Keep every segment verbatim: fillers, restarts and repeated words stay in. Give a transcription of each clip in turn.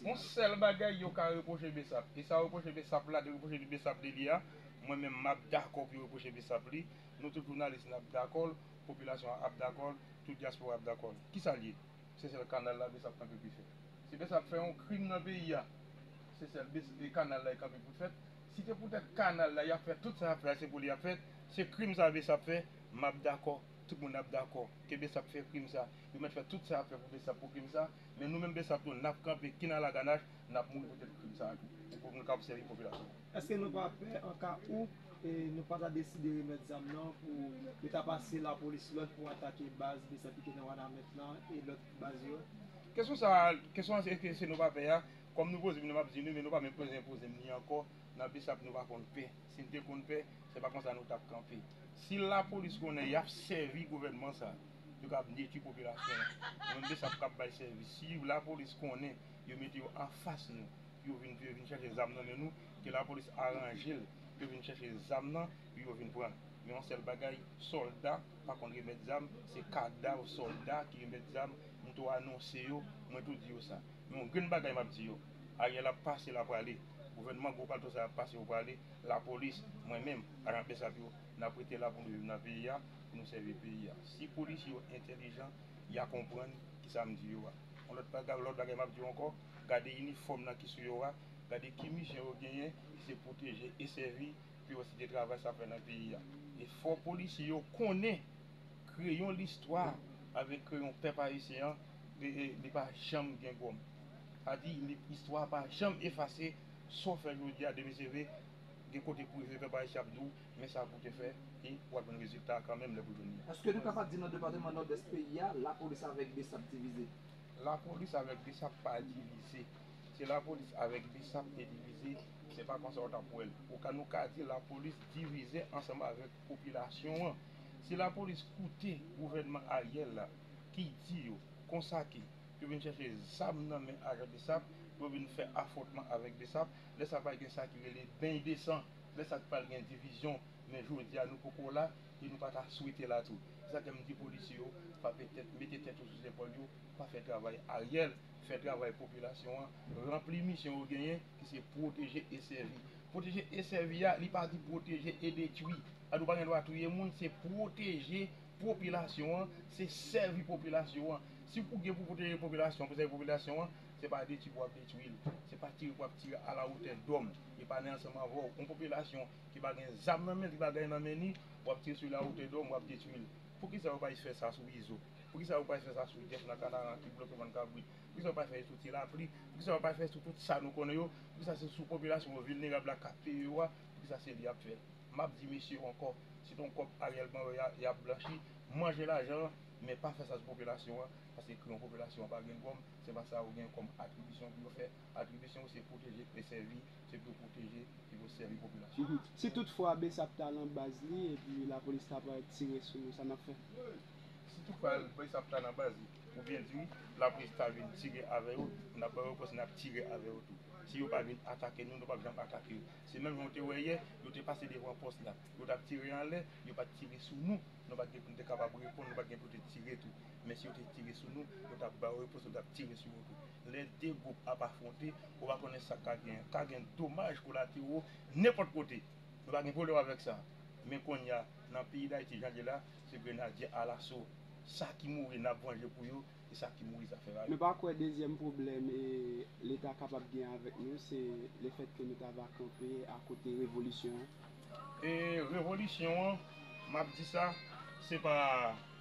Yon sèl bagay yo ka repwoche Bsap, e sa yo repwoche Bsap la, de repwoche Bsap de li a, mwen menm m ap dakò pou yo repwoche Bsap li. Nou tout jounalis n ap dakò l, popilasyon an ap dakò l, tout dyaspora ap dakò l. Kisa l ye? Se sèl kanal la Bsap kanpe pou l fè. Si Bsap fè yon krim nan peyi a, se sèl Bes- e kanal la l kanpe pou l fèt. Si te poutèt kanal la y ap fè tout sa y ap fè a, se pou li y ap fèt, se krim sa Bsap fè, m ap dakò, tout moun ap dakò ke Bsap fè krim sa. Yo mèt fè tout sa y ap fè pou Bsap pou krim sa, men nou menm Bsap tou n ap kanpe kin a la ganach, n ap mouri poutèt krim sa a tou. Pou nou ka sèvi popilasyon. Èske nou pa pè an ka ou e nou pa ta deside remèt zam nan pou yo ta pase lapolis lòd pou atake baz Bsap ki te nan Wanament lan e lòt baz yo? Kesyon sa a, kesyon an se ke se nou pa pè a, kòm nou poze m li, m ap di nou, men nou pa menm bezwen poze m li ankò. Nan Bsap nou pa konn pè. Si n te konn pè, se pa konsa nou t ap kanpe. Si lapolis konnen y ap sèvi gouvènman sa, yo k ap detwi popilasyon an. Nou menm Bsap k ap bay sèvis. Si lapolis konnen yo mete yo anfas nou, pou yo vin, pou yo vin chèche zam nan men nou, ke lapolis aranje l pou yo vin chèche zam nan, pou yo vin pran l. Men yon sèl bagay, sòlda pa konn remèt zam, se kadav sòlda ki remèt zam. M tou anonse yo, mwen tou di yo sa. Men yon grenn bagay m ap di yo, Ariel ap pase, l ap prale. Gouvènman gwo palto sa ap pase, yo prale. Lapolis, mwen menm, ajan Bsap yo, n ap rete la pou nou viv nan peyi a, pou nou sèvi peyi a. Si polisye yo entèlijan, y a konprann kisa m di yo a. Yon lòt bagay, lòt bagay m ap di yo ankò, gade inifòm nan ki sou yo a, gade ki misyon yo genyen, ki se pwoteje e sèvi, pi osi de travay sa fè nan peyi a. E fò polisye yo konnen kreyon listwa avèk kreyon pèp ayisyen an, e, e, li pa janm gen gòm. Sa di, li, istwa pa janm efase, sa w fè jodi a, demen se vre, gen kote pou rive, pèp ayisyen ap di w, men sa pou te fè, e w ap jwenn rezilta a kanmenm lè pou jwenn li a. Èske nou kapab di nan depatman Nòdès peyi a, lapolis avèk Bsap divize? Lapolis avèk Bsap pa divize. Si lapolis avèk Bsap te divize, se pa konsa w t ap wè l. Ou ka, nou ka di lapolis divize ansanm avèk popilasyon an. Si lapolis koute gouvènman Ariel la, ki di yo konsa ke yo vin chèche zam nan men ajan Bsap, yo vin fè afwontman avèk Bsap, lè sa a pral gen sa ki rele beny de san, lè sa a pral gen divizyon, men jodi a nou poko la, e nou pa ta swete la tou. Se sa ke m di polisye yo, frape tèt, mete tèt yo sou zepòl yo, pa fè travay Ariel, fè travay popilasyon an, ranpli misyon yo genyen, ki se pwoteje e sèvi. Pwoteje e sèvi a, li pa di pwoteje e detwi. Sa di w pa gen dwa touye moun, se pwoteje popilasyon an, se sèvi popilasyon an. Si ou gen pou pwoteje popilasyon, pou sèvi popilasyon an, se pa detwi pou w ap detwi l. Se pa tire pou w ap tire à la hauteur d'homme. E pa nan ansanm avè w. Yon popilasyon ki pa gen zam nan men l, ki pa gen nan men li, w ap tire sou li à hauteur d'homme, w ap detwi l. Poukisa yo pa fè sa sou Izo? Poukisa yo pa fè sa sou Jeff nan Kanaran ki bloke bann kabrit? Poukisa yo pa fè sou Ti Lapli? Poukisa yo pa fè sou tout sa nou konnen yo? Poukisa se sou popilasyon yo vilnerab la k ap peye yo a? Poukisa se li y ap fè? M ap di mesye yo ankò, se t on kòb Ariel ban yo y a, y ap blanchi, manje lajan an, men pa fè sa sou popilasyon an, paske kreyon popilasyon an pa gen gòm, se pa sa yo gen kòm atribisyon pou yo fè. Atribisyon yo se pwoteje e sèvi, se pou yo pwoteje, se pou yo sèvi popilasyon. Mhm. Si toutfwa Bsap ta nan baz li epi lapolis ta parèt tire sou nou, sa n ap fè? Si toutfwa Bsap ta nan baz li, oubyen di lapolis ta vin tire avè yo, n ap ba yo repons, n ap tire avè yo tou. Si yo pa vin atake nou, nou p ap janm atake yo. Se menm jan w te wè yè, yo te pase devan pòs la. Yo t ap tire anlè, yo pa t tire sou nou. Nou pa t gen pou n te kapab reponn, nou pa t gen pou te tire tou. Men si yo te tire sou nou, nou t ap ba yo repons, nou t ap tire sou yo tou. Lè de gwoup ap afwonte, ou pa konnen sa k ka gen. Ka gen domaj kolatero nenpòt kote. Nou pa gen pwoblèm avèk sa. Men kounye a, nan peyi Dayiti, jan l ye la, se grenadye alaso. Sa ki mouri, n ap vanje pou yo. E sa ki mouri, sa fè la. Nou pa kwè dezyèm pwoblèm e Leta kapab gen avèk nou, se lefètke nou ta va kanpe akote revolisyon an? E revolisyon an, m ap di sa, se pa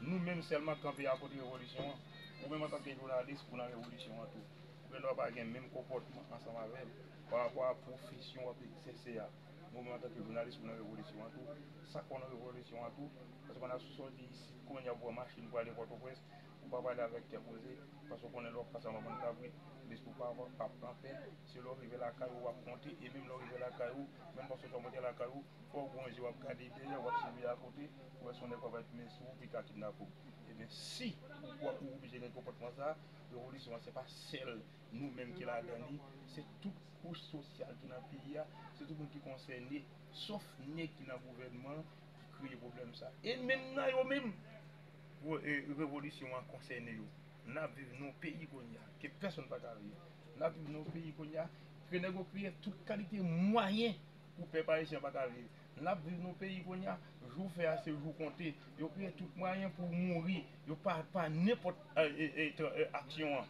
nou menm sèlman k kanpe akote revolisyon an. Ou menm antanke jounalis, ou nan revolisyon an tou. Ou gen dwa pa gen menm konpòtman ansanm avè m pa rapò a pwofesyon w ap egzèse a. Men ou menm antanke jounalis, ou nan revolisyon an tou. Sa k fè w nan revolisyon an tou, paske w konn al sou sòti isit, kounye a w pran machin pou ale Pòtoprens, ou pa prale avèk kè poze, paske w konnen lè w ap pase anba bann kabrit, lespri w pa, p ap anpè. Se lè w rive lakay ou w ap konte, e menm lè w rive lakay ou, menm panse w t ap monte lakay ou, fò w gon je w ap gade dèyè, w ap siveye akote, pou wè si yon nèg pa va met men sou ou, pi ta kidnape w. Ebyen, si ou kwè ou oblije gen konpòtman sa a, revolisyon an se pa sèl nou menm ki ladan li, se tout kouch sosyal ki nan peyi a, se tout moun ki konsène, sòf nèg ki nan gouvènman an ki kreye pwoblèm sa. E menm nan yo menm, revolisyon an konsène yo. N ap viv nan yon peyi kounye a ke Pèsonn pa ka viv. N ap viv nan yon peyi kounye a, ke nèg yo kreye tout kalite mwayen pou pèp ayisyen an pa ka viv. N ap viv nan yon peyi kounye a, jou w fè a se jou w konte. Yo kreye tout mwayen pou w mouri. Yo pa, pa nenpòt, e, e, e, tra- e, aksyon an.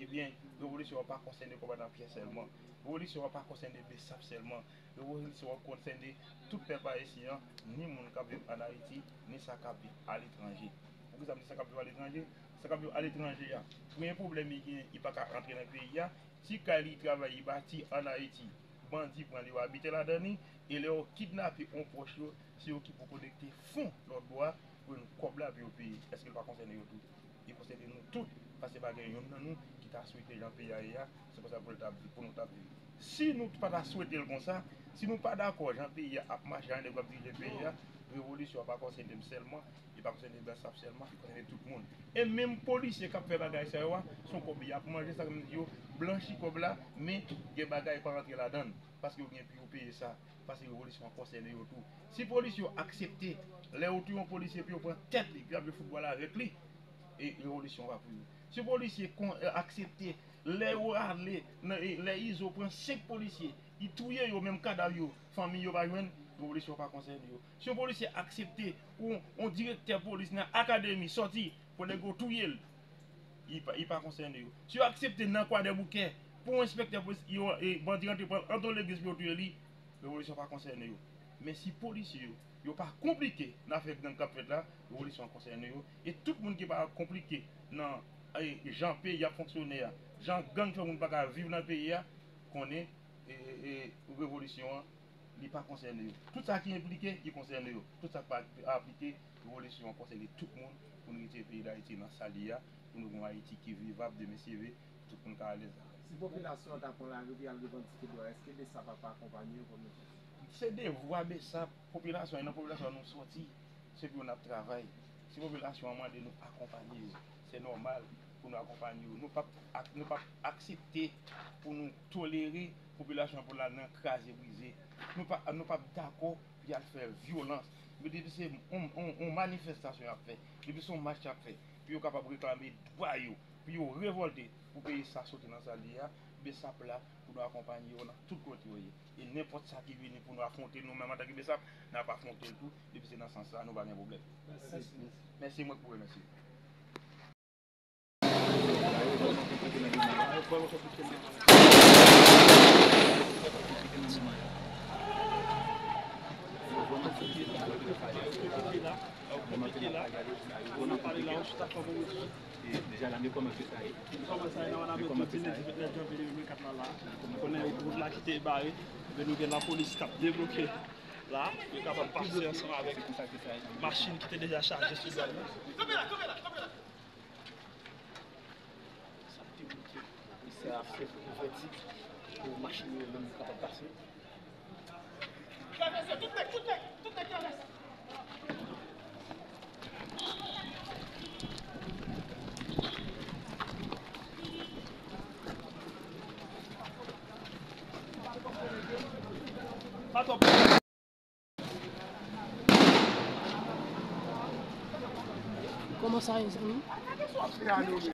Ebyen, revolisyon an pa konsène konbadan Pyè sèlman. Revolisyon an pa konsène Besap sèlman. Revolisyon an konsène tout pèp ayisyen an, ni moun k ap viv ann Ayiti, ni sa k ap viv aletranje. Poukisa m di sa k ap viv aletranje? Sa k ap viv aletranje a, premye pwoblèm li genyen, li pa ka antre nan peyi a. Ti kay li travay, li bati ann Ayiti, bandi pran li, yo abite ladan li. E lè yo kidnape yon pwòch yo, se yo ki pou kolekte fon lòt bò a pou jwenn kòb la pou yo peye. Èske l pa konsène yo tou? Li konsène nou tout, paske pa gen youn nan nou ki ta swete jan peyi a ye a, se konsa pou l t ap viv, pou nou t ap viv. Si nou pa ta swete l konsa, si nou pa dakò jan peyi a ap mache, jan nèg yo ap dirije peyi a, revolisyon an pa konsène m sèlman, li pa konsène Besap sèlman, li konsène tout moun. E menm polisye k ap fè bagay sa yo a, se yon kòb y ap manje, sa k m di yo, blanchi kòb la, men gen bagay pa rantre ladan l, paske yo gen pou yo peye sa, paske revolisyon an konsène yo tou. Si polisye yo aksepte, lè yo touye yon polisye, pou yo pran tèt li, pou y ap jwe foutbòl avèk li, e revolisyon an pa pou yo. Si polisye kon, e, aksepte, lè yo ale, nan, e, lè Izo pran senk polisye, li touye yo, menm kadav yo, fanmi yo pa jwenn, revolisyon an pa konsène yo. Si yon polisye aksepte, yon, yon direktè polis nan akademi sòti, pou nèg yo touye l, li pa, li pa konsène yo. Si yo aksepte nan Kwadèboukè, pou yon enspektè polis, yo, e, bandi rantre pran l anndan yon legliz pou yo touye li, revolisyon pa konsène yo. Men si polisye yo, yo pa konplike nan afè gang k ap fèt la, revolisyon an konsène yo. E tout moun ki pa konplike nan, e, jan peyi ap fonksyone a, jan gang fè moun pa ka viv nan peyi a, konnen, e, e, e, revolisyon an, li pa konsène yo. Tout sa ki enplike, li konsène yo. Tout sa ki pa aplike, revolisyon an konsène tout moun pou nou retire peyi Dayiti nan sa l ye a, pou nou gen yon Ayiti ki vivab demen si Dye vle, pou tout moun ka alèz ladan l. Si popilasyon an ta pran lari pou y al revandike dwa, èske Besap ap akonpanye yo kòm yo fè? Se devwa Besap, popilasyon an, e nan popilasyon an nou sòti, se pou yo n ap travay. Si popilasyon an mande nou akonpanye yo, se nòmal pou nou akonpanye yo. Nou p ap ak-, nou p ap aksepte pou nou tolere popilasyon an pou l al nan kraze brize. Nou pa, nou p ap dakò pou y al fè vyolans. Men depi se yon, yon, yon manifestasyon y ap fè, depi se yon mach y ap fè, pou yo kapab reklame dwa yo, pou yo revòlte, pou peyi sa soti nan sa l ye a, Besap la pou nou akonpanye yo nan tout kote yo ye. E nenpòt sa ki vini pou nou afwonte nou menm antanke Besap, n ap afwonte l tou, depi se nan sans sa, nou pa gen pwoblèm. Mèsi. Mèsi, mwen k pou remèsye. Deja la, men kòman ke sa ye? Kòman sa ye nan Wanament, jodi lendi vennèf janvye de mil vennkat la, la. Konnen wout la ki te bare, men nou gen lapolis k ap debloke la, yo kapab pase ansanm avèk machin ki te deja chaje sou zòn nan. Sa te bloke, misye ap fè ouvèti pou machin yo menm kapab pase. Travèse, tout nèg, tout nèg, tout nèg travèse. Pa twò. Kòman sa ye, zanmi?